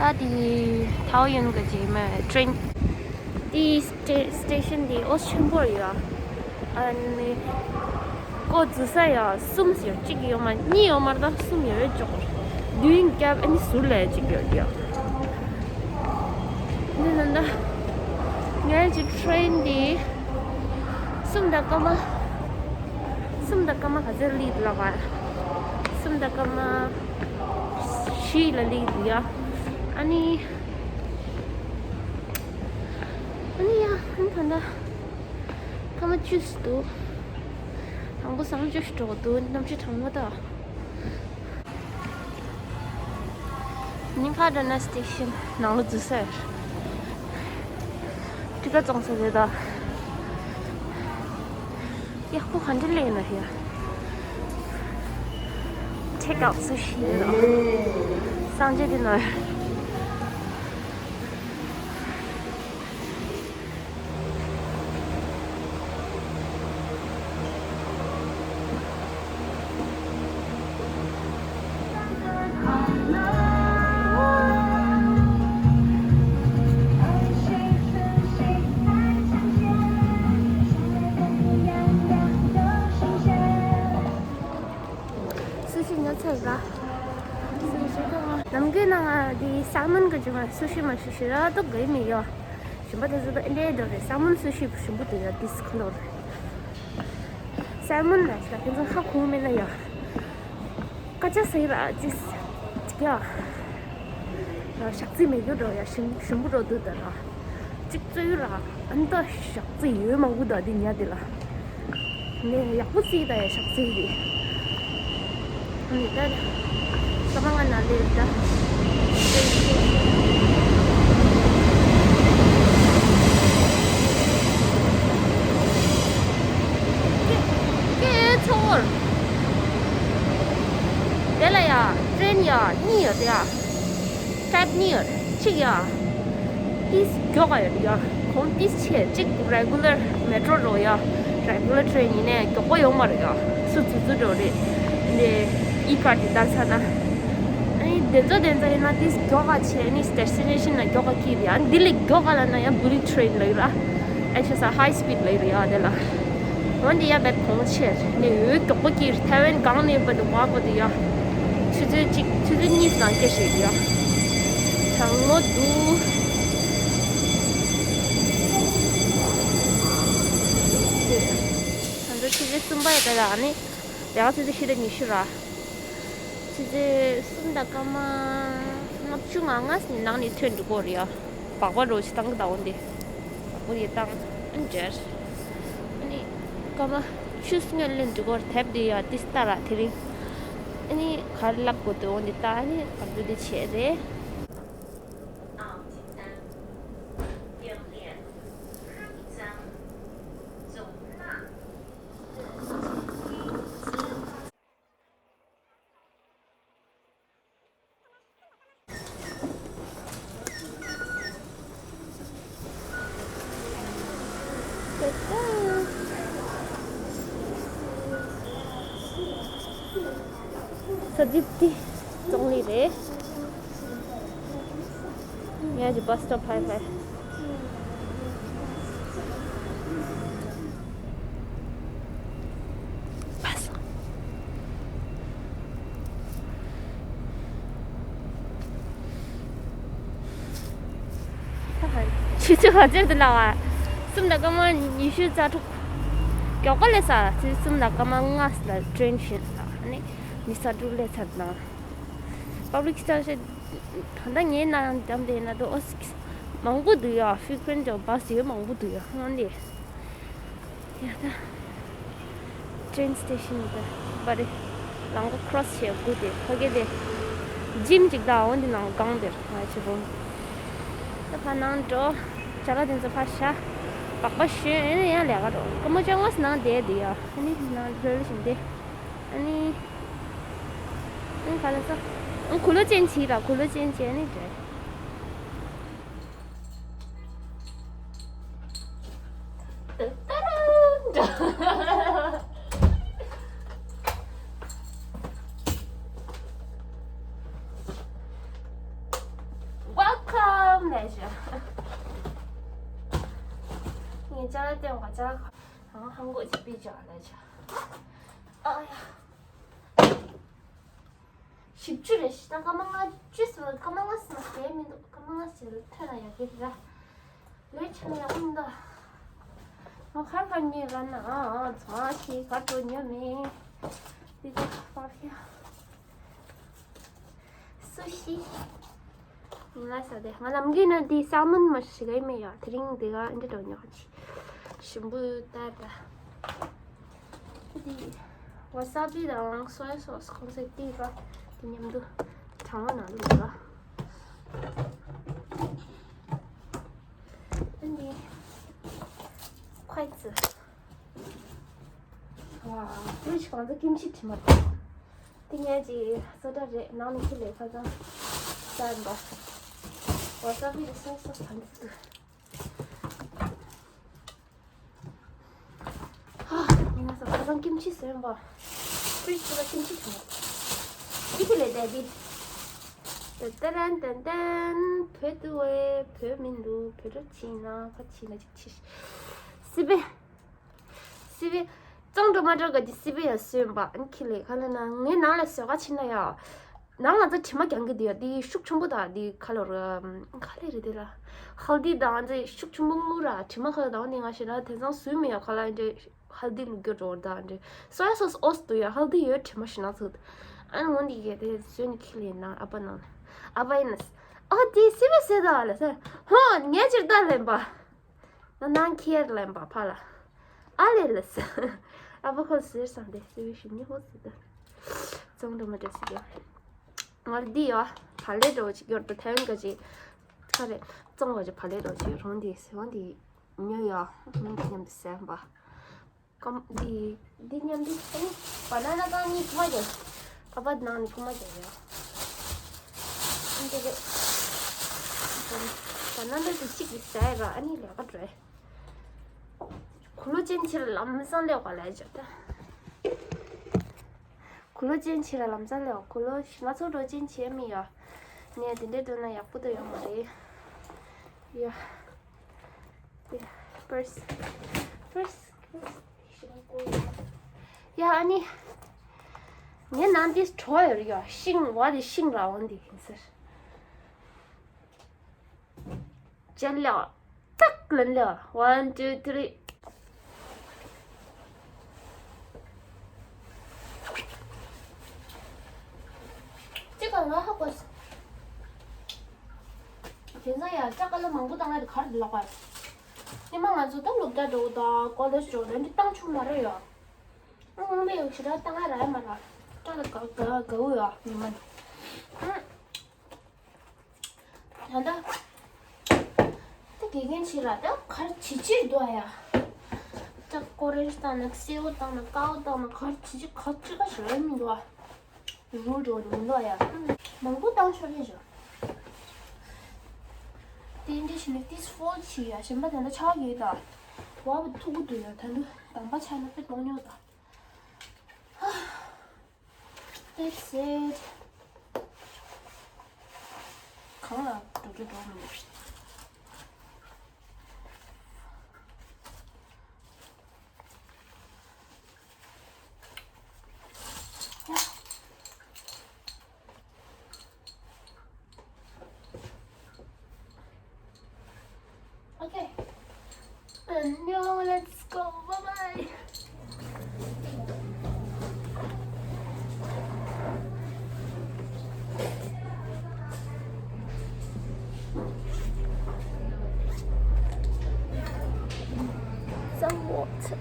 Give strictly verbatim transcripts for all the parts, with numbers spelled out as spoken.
ད་དེ་ཐའོ་ཡོན་གྱི་རྗེས་མ་ཊེན། དེའི་སི་ཊེ་སི་ཊེ་ཤན་དེ་ཨོ་ཆེན་པོ་ཡོད། ཨ་ནི་ཀོ་འཛུལ་ས་ཡ་གསུམ་ཡོད། གཅིག་ཡོད་མ་གཉིས་ཡོད་མ་རེད། ད་གསུམ་ཡོད་ཅོག་མདུན་རྒྱབ་ཨ་ནི་ཟུར་ལ་གཅིག་ཡོད་ཡ། འདི་ན་ད་ངའི་གི་ཊེན་དེ་གསུམ་དང་སྐར་མ་གསུམ་དང་སྐར་མ་ག་ཚོད་སླེབས་ལབ་པ། གསུམ་དང་སྐར་མ་བཞི་ལ་སླེབས་འདུག་ཡ། ཨ་ནི་ཨ་ནི་ཡ་ཨ་ནི་ད་ལྟ་སྐར་མ་བཅུ་ཙམ་འདུག་དང་པོ་གསང་སྤྱོད་ཞིག་འགྲོ་འདུག་གནམ་གཤིས་གྲང་མོ་ད། ནི་ཁ་འགྲོ་ན་སི་ཊེ་ཤན་ནང་ལ་འཛུལ་ས་རེད། ཊི་ཀ་བཙོང་ས་རེད་ད། ཡག་པོ་ག་འདྲ་ལས་ན་ཡ། ཊེག་ཨའུཊ་སུ་ཤི་རེད་ད། སངས་རྒྱས་དེ་ནོར། སུ་ཤི་ཉོ་ཚར་ར། སུ་ཤི་ཁང་ནམ་གི་ནང་ང་དེ་སལ་མོན་གི་ཅུང་སུ་ཤི་མ་ཤི་ཤི་ར་ཏོག་གི་མི་ཡོད། ཞིམ་པ་དེ་ཚོ་ཨིན་ཌི་ཡ་འགྲོ་རེད། སལ་མོན་སུ་ཤི་ཞིམ་པོ་དེ་ཡོད། དིས་ཁོ་ལོར་སལ་མོན་ལ་ཤ་ཁྱེད་ཚོ་ཧ་གོ་མེད་ན་ཡ། ཀ་ཅག་སེ་ར་ཅིས་ཅིག་ཡ། ཞག་རྩི་མེད་རྒྱུ་འགྲོ་ཡ་ཞིམ་ཞིམ་པོ་འགྲོ་འདུག་ད་ར། གཅིག་བཙོས་ར་ཨན་ད་ཞག་རྩི་ཡོད་མང་པོ་འདུག་འདི་ཉལ་དེ་ལ། ནས་ཡག་པོ་རྩིས་ད་ཡ་ཞག་རྩི་རེད། ཨ་ནི་ད་ས་མ་ང་ན་ལེ་ད། ཀེ་ཚོར། དེ་ལ་ཡ་ཊེན་ཡ་གཉིས་ཡོད་དེ་ཡ། ཊེབ་གཉིས་ཡོད། གཅིག་ཡ། ཏིས་མགྱོགས་ཡོད་ཡ། གོང་ཏིས་ཆེ། གཅིག་རེ་གུ་ལར་མེ་ཊྲོ་རོ་ཡ། རེ་གུ་ལར་ཊེན་ཡིན་ནའི་མགྱོགས་པོ་ཡོད་མ་རེད་ཡ། སུ་ཙུ་ཙུ་འགྲོ་རེད། འདི་ཨི་ཀར་དེ་ལྟར་ཚ་ན། ཨ་ནི་དེ་ཚོ་དེ་ཚོ་ཡིན་ན་ཏིས་མགྱོགས་ཆེ། ཨ་ནི་ཌེ་སི་ཊི་ནེ་ཤན་ན་མགྱོགས་སྐྱིད་ཡ། འདི་ལས་མགྱོགས་ལ་ན་ཡ་བུ་ལེཊ་ཊེན་ལ་ཡོད་ར། ཨ་ཤ་ས་ཧའི་སི་པིཌ་ལ་ཡོད་ཡ་དེ་ལ། འོན་ཏེ་ཡ་བེད་གོང་ཆེ་ནས་འོས་མགྱོགས་པོ་སྐྱིད། ཐའེ་ཝན་གང་ནས་བ་དུ་བ་བ་དུ་ཡ། ཆུ་ཚོད་གཅིག་ཆུ་ཚོད་གཉིས་ནང་སྐྱེ་ཤེས་ཡ། གྲང་མོ་འདུག་ང་ཚོ་ཆུ་ཚོད་གསུམ་པ་ཡ་ད་ལ་ཨ་ནི་ཡང་ཆུ་ཚོད་བཞི་དང་ཉི་ཤུ་ར། ཆུ་ཚོད་གསུམ་དང་སྐར་མ་ལྔ་བཅུ་ང་ལྔ་ནང་ནས་ཐོན་འགྲོ་གི་རེད་ཡ། སྦག་སྦག་རོ་ཆུ་བཏང་གི་ད་འོ་འདི། སྦག་སྦག་དེ་བཏང་། ཨ་འབྲེར། ཨ་ནི་སྐར་མ་བཅུ་སྔོན་ལེན་འགྲོ་གི་རེད། དེབ་དེ་ཡ་ཏིས་ལྟ་ར་དེ་རིང་། ཨ་ནི་ག་རེ་ལབ་དགོས་འདུག་འོ་འདི་ལྟ། ཨ་ནི་ག་རེ་འདུག་དེ་བྱས་རེད། ས་ཇིབ་ཏི་ཙོང་ལི་རེད། ཡ་ཇི་བྷ་སི་སི་ཊོབ་ཕར་ཕར། ཆུ་ཚོད་ག་ཚོད་དུ་ལ་བ། གསུམ་དང་སྐར་མ་ཉི་ཤུ་རྩ་དྲུག་མགྱོགས་པོ་ལས་ས་ཚོད་གསུམ་དང་སྐར་མ་ལྔ་ལ་ཊེན་ཤན་ལ་ནི་ཉི་ཤུ་རྩ་དྲུག་ལས་ཚར་ན། པབ་ལིག་ཊ་རན་སི་པོཊ་ད་ལྟ་ངའི་ནང་འགྲམ་དེ་ན་དུ་ཨོ་སི་མང་པོ་འདུག་ཡ། ཕི་ཀུ་རེན་ཊི་བྷ་སི་ཡོད་མང་པོ་འདུག་ཡ། ཧང་ལེ། ཡ་ད། ཊེན་སི་ཊེ་ཤན་ད་བ་རེད། ལམ་ཁ་ཁྲོ་སི་བྱས་སྒུག་དེ་ཕ་གི་དེ། ཇིམ་ཅིག་ད་འོ་འདི་ནང་སྒང་དེར་ང་ཆུ་བུམ། ད་ཕ་ནང་འགྲོ། ཅ་ལག་དེ་ཚོ་ཕ་ཤ། སྦག་སྦག་ཞོན་ཨེ་ནས་ཡང་ལས་ཀ་འགྲོ། ཀ་མོ་ཅང་ངོས་ནང་བསྡད་དེ་ཡ། ཨ་ནི་ནང་ལོལ་བཞིན་དེ། ཨ་ནི། ཨ་ནི་ག་ལ་ས། ཨ་གུ་ལོ་ཅན་བྱིས་ར་གུ་ལོ་ཅན་བྱས་ནི་འདྲ། ངས་ཅ་ལག་སྟོན་ག་ཅ་ལག་ག་ཧང་ཧང་གོ་ཅི་པི་ཅ་ལ་ཅ། ཨ་ཡ། བཞི་བཅུ་རེད་ཤི་ད་སྐར་མ་ལྔ་བཅུ་ཟེར་བ་སྐར་མ་ལྔ་ཟེར་ན་ཟེར་མི་འདུག་སྐར་མ་ལྔ་ཟེར་ལ་ཐོན་ན་ཡག་གི་ར། ལས་ཆེ་ན་ཡག་མི་འདུག་ང་ཁར་ཁར་ཉེ་ར་ན་ཨ་ཚོ་ཨ་ཤི་ག་ཏོ་ཉོ་མེད། དེ་ཚོ་ཁ་ཕར་ཤ། སུ་ཤི། ང་ལ་ས་དེ་ང་ལམ་གི་ན་དེ་ས་མུན་མ་ཤི་གི་མེད་ཡ། དེ་རིང་དེ་ག་འདི་འགྲོ་ཉོ་ཆི་ཞིམ་པོ་ད་ད། དེ་ཝ་ས་བི་དང་སོ་ཡ་སོ་སི་ཁོང་ཚོས་དེ་ག་དེ་མཉམ་དུ་གྲང་བ་ནང་དུ་འགྲོ། ཨ་ནི་ཁོའི་ཚི། ཝ། ཕྲུ་གུ་གང་ཚོ་ཀིམ་ཆི་དྲི་མ་དང་། དེ་ངས་ཀྱི་སོ་ཏྲ་རེད་ནང་ནས་ཁྱི་ལས་ཁ་ཚང་ཟ་རིམ་པ། ཝ་ས་བི་རེད་སོ་སོ་ཐང་གི་ཏུ། ཧ། ངས་ས་ཁ་ཚང་ཀིམ་ཆི་ཟོས་རིམ་པ། ཕྲུ་གུ་ཚོ་ལ་ཀིམ་ཆི་དྲི་མ། ཁྱི་ཁྱི་ལས་བསྡད་དེ། ཏན་ཏན་ཏན་ཏན། བོད་དུ་བས་བོད་མི་འདུག་བོད་རབ་ཕྱིན་ན་ཕ་ཕྱིན་ན་ཅིག་ཕྱི། སི་པེ། སི་པེ། གཙང་འགྲོ་མ་འགྲོ་ག་ཅི་སི་པེ་ཡང་སོན་པ་ཨན་ཁི་ལེ་ག་ལ་ན་ངའི་ནང་ལ་སོས་ག་ཕྱིན་ན་ཡ། ནང་ང་ཚོ་དྲི་མ་རྒྱང་གི་དེ་ཡ་དེ་ཤུགས་ཆེན་པོ་དང་དེ་ག་ལོར་ག་ལེ་རེད་དེ་ལ། ཧལ་དི་དང་ཨ་ཚེ་ཤུགས་ཆེན་པོ་ངུ་ར་དྲི་མ་ག་ལ་དང་དེ་ང་ཞེ་ན་དེང་སང་སུས་མི་ཡ་ག་ལ་ཨ་འདྲེ་ཧལ་དི་ལུག་རྒྱུ་འགྲོ་བར་དང་ཨ་འདྲེ་སོ་ཡ་སོ་སི་ཨོ་སི་དུ་ཡ་ཧལ་དི་ཡོད་དྲི་མ་ཞེ་ན་ཚུགས། ཨན་འོན་དེ་ཡ་དེ་སོན་ཁི་ལེ་ན་ཨ་པ་ནང་ཨ་པ་ཡིན་ན་ཨོ་དེ་སི་པེ་སོས་ད་ལ་ས་ཧོ་ངས་ཅིར་ད་ལེན་པ། ང་ནང་ཁྱེར་ལེན་པ་ཕ་ལ། ཨ་ལེ་ལེ་ས། ཨ་ཕ་ཁོ་ཟེར་སང་དེ་སི་བི་ཞིག་ཉི་ཧོ་ཟེར་ད། ཙང་འགྲོ་མ་འགྲོ་ཟེར་གྱི། ང་ལ་འདི་ཡོ། བ་ལེ་འགྲོ་ཅིག་ཡོར་དུ་ཐེ་ཝན་ག་ཅིག་ཁ་རེ། ཙང་ག་ཅིག་བ་ལེ་འགྲོ་ཅིག་རོང་དེ་སི་བོ་འདི། ཉོ་ཡོ། མིང་མཉམ་དུ་ཟེར་བ། ཀམ་འདི་འདི་མཉམ་དུ་ཨ་ནི་བ་ན་ན་གང་གཉིས་ཐོག་ཡོད། ཨ་ཕ་ནང་ནས་ཁུག་མ་རྒྱག་ཡོད། འདི་རེད། བ་ན་ན་དེ་གཅིག་གིས་ཟ་ཡ་ར་ཨ་ནི་ལས་ཀ་འགྲོ་ཡ། གུ་ལོ་ཅན་ཕྱིར་ལམ་སང་སླེབས་པ་ལས་བྱ་ད། གུ་ལོ་ཅན་ཕྱིར་ལམ་སང་སླེབས་གུ་ལོ་ང་ཚོ་འགྲོ་ཅན་བྱས་མི་ཡོད། ངས་དེ་འདྲའི་འགྲོ་ན་ཡག་པོ་དུ་ཡོང་མ་རེད། ཡ། First, first, first. ཡ་ཨ་ནི། ངའི་ནང་འདི་བྲོ་ཡོད་རེད་ཡ། ཤིང་བ་དེ་ཤིང་ར་བོ་འདི་ཡིན་ཟེར། ཅན་ལེ། ཏག་ལན་ལེ། One, two, three. ཅི་གང་ང་ཧ་གོ་སོང་། དེང་སང་ཡང་སྐྲ་དཀར་ལ་མང་པོ་བཏང་ཡ་དེ་ག་རེ་ལོག་པ། ཉི་མ་ང་ཚོ་ད་སློབ་གྲྭ་འགྲོ་དང་ཀོ་ལེཇ་འགྲོ་དང་འདི་བཏང་ཆོག་མ་རེད་ཡ། ཨང་མེ་ཡོ་ཞེ་དྲག་བཏང་ཡ་རག་ཡ་མ་རེད། སྐྲ་ལ་དགའ་དགའ་དགའ་བོ་ཡ་ཉི་མ་ནི། ཨང་། ད་ལྟ། ད་དགེ་རྒན་ཆེ་ལ་ད་ག་རེ་བྱེད་ཕྱིར་འདུག་ཨ་ཡ། ད་ཀོ་ལེཇ་བཏང་ན་སེའུ་བཏང་ན་ཀའོ་བཏང་ན་ག་རེ་བྱེད་ཕྱིར་ག་ཅི་ག་ཞིག་རག་མི་འདུག་ཨ། རུལ་འགྲོ་ནི་མི་འདུག་ཨ་ཡ། མང་པོ་བཏང་ཆོག་རེད་ཞོ། དེ་འདྲ་ཞིག་ནི་ཏིས་ཧྥོལ་ཆེ་ཡ་གཞན་པ་ད་ལྟ་ཆགས་ཡོད་ད། བ་བ་ཐུག་གི་འདུག་ཡ་ད་འདུག་དམ་པ་ཆགས་ན་དཔེ་གཏོང་ཉོག་ད། That's it. གང་ལ་འགྲོ་རྒྱུ་འགྲོ་མི་འདུག Okay. And now let's go. Bye bye. Some water.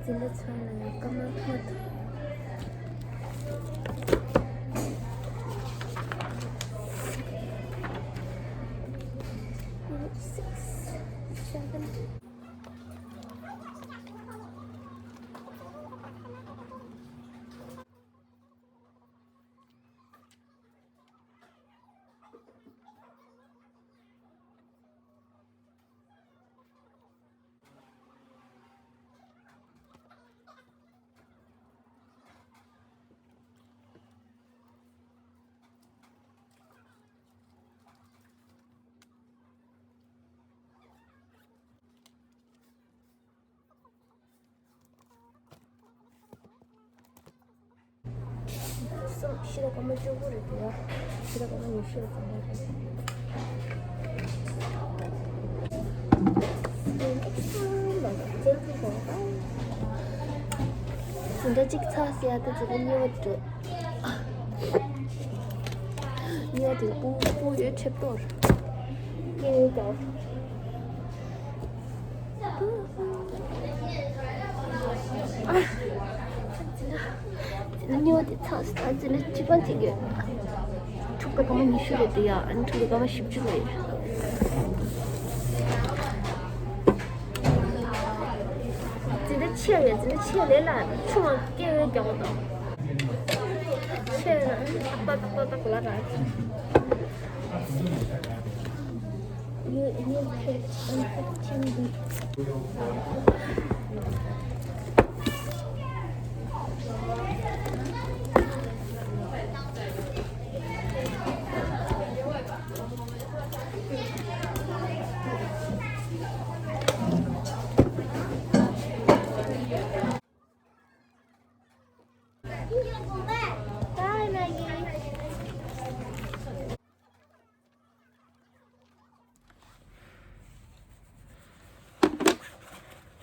འཛིན་གྲྭ་ཚང་ལ་ཡང་སྐར་མ་ཐོག་ཏུ། Six, seven. ཙམ་ཕྱི་ཟླ་སྐར་མ་བཅུ་དགུ་རེད་འདུག་ཡ། ཕྱི་ཟླ་སྐར་མ་ཉི་ཤུ་རེད་ཙམ་རེད། འཛིན་གྲྭ་གཅིག་ཚར་ཟེར་ཡ་ད་འཛིན་གྲྭ་གཉིས་པ་འགྲོ། གཉིས་པ་དེ་སྤུ་སྤུ་ཡོད་ཁྲེབ་ཏོར། སྐྱེ་བོའི་སྐྱོ། ཉོ་དེ་ཚགས་སུ་ད་ཅི་ལ་ཅི་པན་ཅིག་ཡོད། ཕྲུག་པ་སྐར་མ་ཉི་ཤུ་རེད་དེ་ཡ། ཨ་ནི་ཕྲུག་པ་སྐར་མ་བཞི་བཅུ་ལ་ཡོད། འཛིན་གྲྭ་ཆེ་བས་འཛིན་གྲྭ་ཆེ་ལས་ལ་ཆུང་བ་སྐྱེ་བའི་རྒྱག་པ་དང་། ཆེ་ན་ཏག་ཏག་ཏག་ཏག་ལ་ར།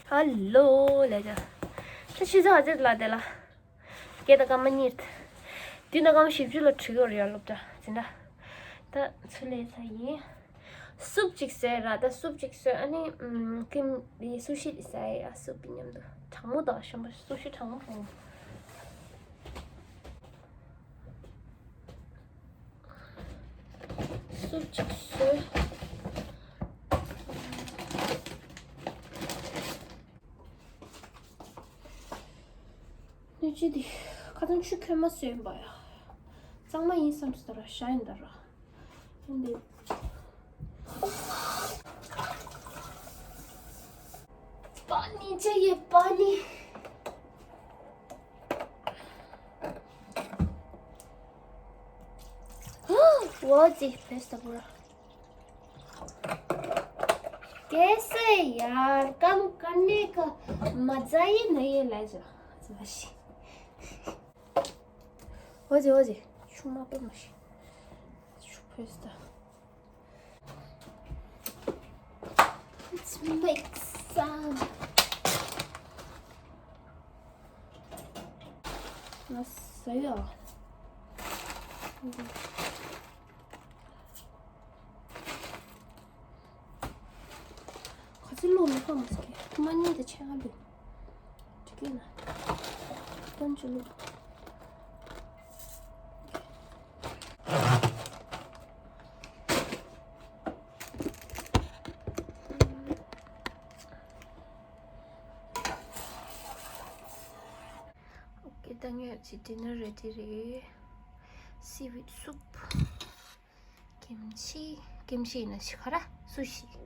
ཧ་ལོ་ལེ་ཇ། ད་ཕྱི་ཚ་ཨ་ཙི་ལ་དེ་ལ། སྐད་ད་སྐར་མ་གཉིས། དུས་ན་སྐར་མ་བཞི་བཅུ་ལ་བྲིས་ཡོད་རེད་ཡ་སློབ་གྲྭ་འཛིན་གྲྭ། ད་ཚུར་ལས་ས་ཡིན། སུབ་ཅིག་ཟས་ར་ད་སུབ་ཅིག་ཟོས་ཨ་ནི་ཀིམ་དེ་སུ་ཤི་དེ་ཟས་ཡ་སུབ་པི་མཉམ་དུ་གྲང་མོ་དང་ཞོན་པ་སུ་ཤི་གྲང་མོ་གྲང་མོ། སུབ་ཅིག་ཟོས། སྣོད་བཅུད་འདི་ཁ་སང་ཆུ་ཁོལ་མ་ཟོས་ཡིན་པ་ཡ། གཙང་མ་ཡིན་བསམ་སོང་ད་ར་ཤ་ཡིན་ད་ར། ཡིན་འདི། པ་ནི་ཅི་ཡི་པ་ནི། འོ་ཙི་བེས་ད་བུ་ར། कैसे यार, काम करने का मजा ही नहीं है, ले जा। Let's make some. Let's see. ག་ཚོད་བླུགས་ན་ཧ་མ་སོང་གི། ཐུར་མ་གཉིས་དང་ཕྱེད་ཀ་བླུགས། འགྲིག་གི་ན། ཏན་ཅི་བླུགས། ཨོ་ཀེ། ད་ངའི་ཅི་ཌི་ནར་རེ་ཌི་རེད། སི་ཝིད་སུབ། ཀིམ་ཆི། ཀིམ་ཆི་ཡིན་ན་ཤི་ཁ་ར་སུ་ཤི།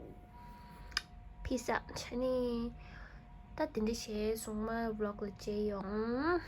ཕི་ས་ཆ་ནི། ད་དེ་འདྲ་བྱས་སོང་མ་བི་ལོག་ལ་མཇལ་ཡོང་།